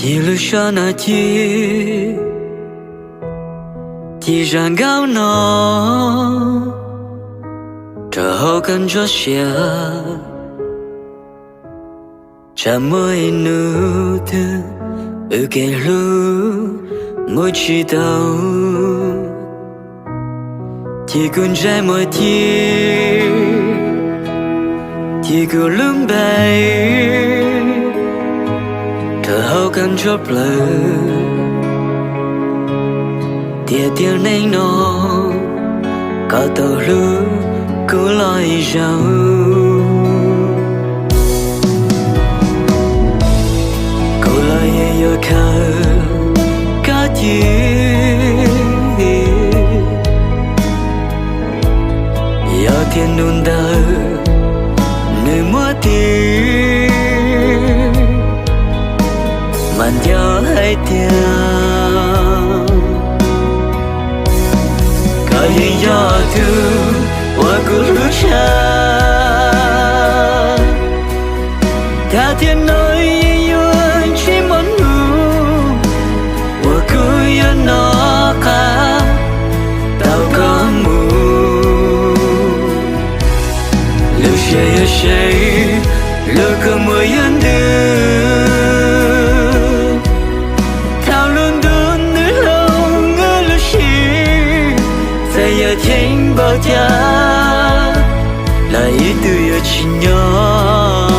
Ib lub sab nas ci, ci zam nkauj no, rau hauv kab ntsuab sia. Tsam muaj ib hnub twg wb kev hlub mus tsis tau, ci kuv ntsej muag ci, ci kuv lub npe, rau hauv kab ntsuab plawv. Tiam tiam neej no, koj tau hlub kuv los ib zaug. Kuv los yeej yuav khaws koj ci, yog tias hnub ntawd nws muaj tis, mas nco hais tias koj yeej yog tus uas kuv hlub tshaj. Thaj tiam no yeej yuav tsis muaj hnub uas kuv yuav nov qab tau koj mus. Lub siab yuav seev, lub kua muag yuav ntws. Thaum lub ntuj nws hloov wb lub siab, txawm yuav ceev npaum cas los ib tug yuav tsis nyob.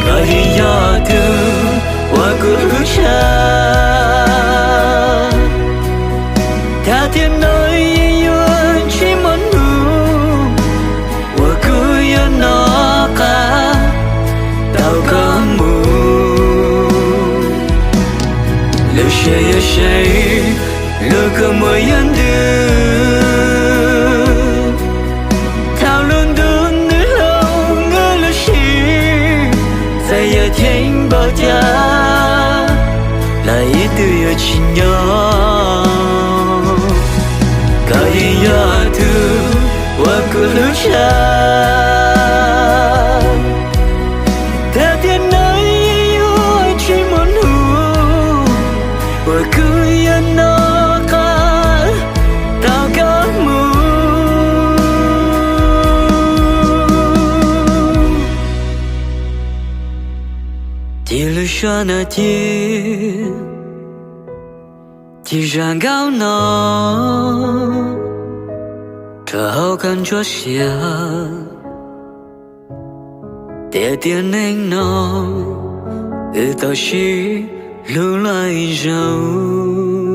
Koj yeej yog tus uas kuv hlub tshaj. Thaj tiam no yeej yuav tsis muaj hnub uas kuv yuav nov qab tau koj mus. Lub siab yuav seev, lub kua muag yuav ntws. Thaum lub ntuj nws hloov wb lub siab, txawm yuav ceev npaum cas los ib tug yuav tsis nyob. Koj yeej yog tus uas kuv hlub tshaj. Thaj tiam no yeej yuav tsis muaj hnub uas kuv yuav nov qab tau koj mus. Ci lub sab nas ci, ci zam nkauj no, rau hauv kab ntsuab sia. Tiam tiam neej no, wb tau sib hlub los ib zaug.